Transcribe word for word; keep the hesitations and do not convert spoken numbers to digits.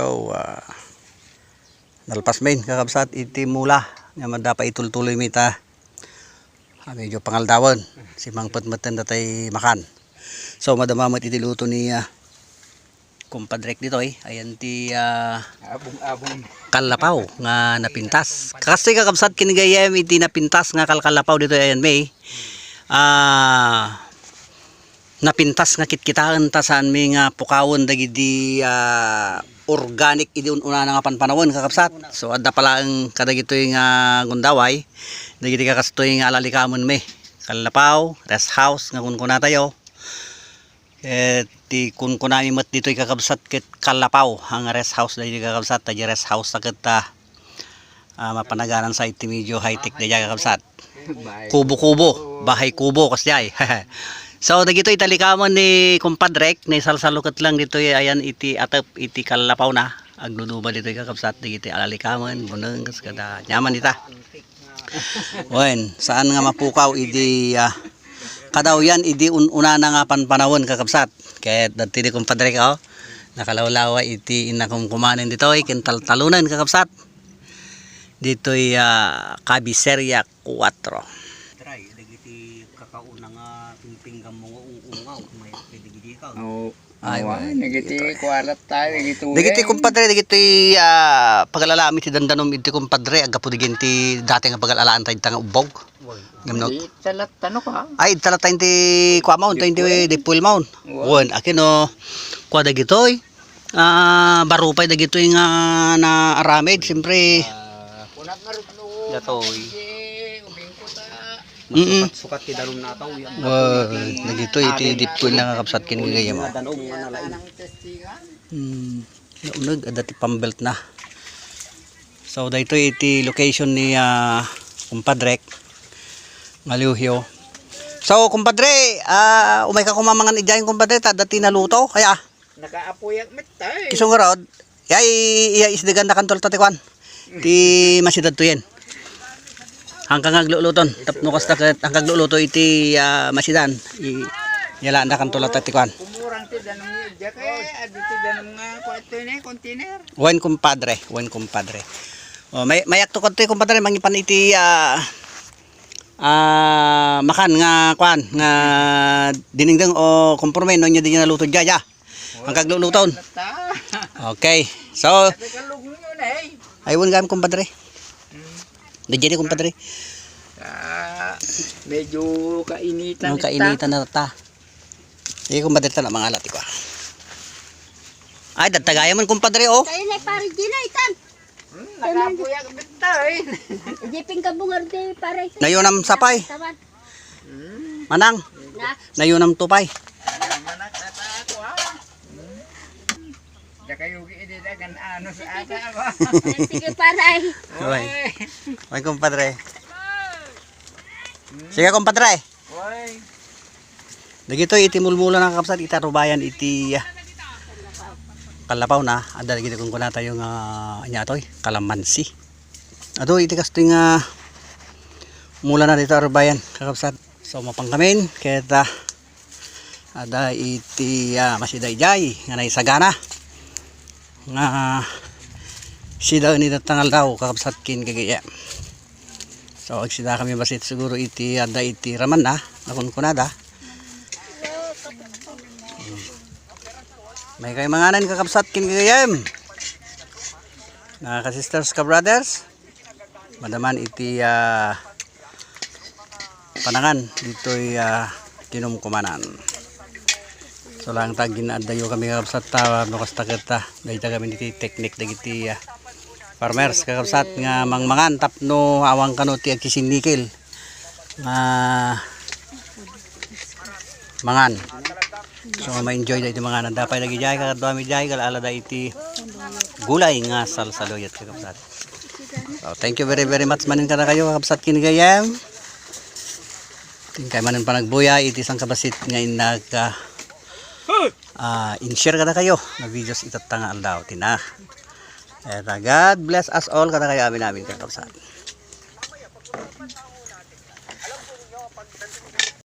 So, ah, nalpas min, kakabsat, iti mula nga madda paitultuloy mi ta, ah, medyo pangaldawen. Simangpet metten datay makan. So, madama met iti luto ni, ah, kumpadrek ditoy. Ayan ti, ah, Abong-abong. Kallapaw nga napintas. Kastoy, kakabsat, ken gayam iti napintas nga kalkallapaw ditoy. Ayan mi. Ah, napintas nga kitkitaen ta saanmi nga pukawen dagiti, ah, organic idi un-unana nga panpanawen, kakabsat. So, adda pa laeng kadagitoy nga gundaway, dagiti kakastoy nga alalikamen mi. Kallapaw, rest house nga kunkunatayo. Ket ti kunkunami met ditoy, kakabsat, ket kallapaw nga rest house dagiti, kakabsat, ta di rest house ta ket, ah, ah, mapanaganan sa iti medyo high-tech daydiay, kakabsat. Kubo-kubo, bahay kubo, kasdiay. So, dagitoy talikamen ni kumpadrek, naisalsalo ket lang ditoy, ayan, iti atep, iti kallapawna. Agduduma ditoy, kakabsat, dagiti alalikamen, buneng, kas kada nyaman ita. Wen, saan nga mapukaw idi, ah, kadawyan idi un-unana nga panpanawen, kakabsat. Ket dati di kumpadre ko, nakalawlawa iti inakumkumanen ditoy, ken taltalunen, kakabsat. Ditoy, ah, Kabiseria kuatro. Try, dagiti kakauna nga pingpinggan mo nga ungungaw, may pwede gidi ka. Oo. Ay, awa, wen, dagiti dagitoy. Kuwarat tayo, dagiti Dagiti ulen. Kumpadre, dagiti, ah, pagalalaan mi ti dandanom iti kumpadre, aggapu dagiti dati nga pagalalaan tayo ita nga ubbog. Wen. Ngamnot. Di talat, ano ka? Ay, talat tayo ti kuwa maun, tayo ti deep well maun. Wen. Wen, akin, no, kuwa dagitoy. Ah, baro pay dagitoy nga naaramid, siyempre. Ah, datoy. Mm-mm. Masukat-sukat ti danum nataw, yan. Wow, dagitoy iti deep well nga kakabsat ken gagayam. Nga danum nga nalaing. Hmm, nauneg, adda ti pambelt na. So, daytoy iti location ni, ah, kumpadrek. Ngaliwhiw. So, kumpadre, ah, umay ka kumamangan idiay, kumpadre, ta adda ti naluto. Kaya, Nakaapuyak met tayo. Isu ngarud, yay, iya isdegan na kanto ti kuan. Ti masidan to yan. Hangkang agluluton, tapno kasta ket hangkang agluluto iti, ah, masidan. I-, yalaan na kanto ti kuan. Kumurang ti danum ni Jack, eh, adu ti danum nga kuan to ni container. Wen, kumpadre, wen, kumpadre. Oh, may, mayak to kadto, kumpadre, mangipan iti, ah, ah, makan nga kuan, nga dinengdeng o komporme no nya di nya naluto dia, dia. Ang kagluluton. Okay. So, ay, wen gam, kumpadre. Di dyan, kumpadre. Ah, medyo kainitan. Ang kainitan na ta. Di, kumpadre, ta na mangalat ko. Ay, dadtagaya man, kumpadre, oh. Kayo na, pare, Gina, itan. Hmm, nakapuyag bitaw, eh. Di pingkabungar di, pare. Nayunam sapay. Tawan. Hmm. Manang. Na. Nayunam to pay. Manak ata ako, ha? Hmm. Diya kayo gi-, di dagan ano sa ata ako. Sige, pare. Oy. Oy, kumpadre. Hmm. Sige, kumpadre. Oy. Dagitoy iti mulmula na, kakabsat, iti arubayan iti, ah, kallapaw na, adda dagiti kunkunatayo nga, ania toy, kalamansi. Adu iti kastoy nga mula na dito arubayan, kakabsat. So, mapangkamin, ket, ah, adda iti, ah, masidaydaydiay nga naisagana nga sidaen iti tangaldaw, kakabsat, ken gagayam. So, agsida kami basit siguro iti adda iti ramanna, nakunkunada. May kay manganan, kakabsat, ken gagayam. Mga ka-sisters, ka-brothers, madaman iti, ah, panangan ditoy, ah, kinumkumanan. So, lang ta, ginaaddayo kami, kakabsat, ta, no, kasta ket, ah, dayta kami iti teknik dagiti, ah, farmers, kakabsat, nga mangmangan tapno awan kano ti agkisinnikil nga mangan. So, ma-enjoy da iti mangan. Adda pay dagidiay, kakaduami diay, gal-ala da iti gulay nga salsaluyot, kakabsat. So, thank you very, very much manen kadakayo, kakabsat, ken gayam. Ken kay manen panagbuya iti sangkabasit nga innak, ah, ah, in-share kadakayo nga videos itatta nga aldaw. Tina. Eta, God bless us all kadakayo amin-amin, kakabsat.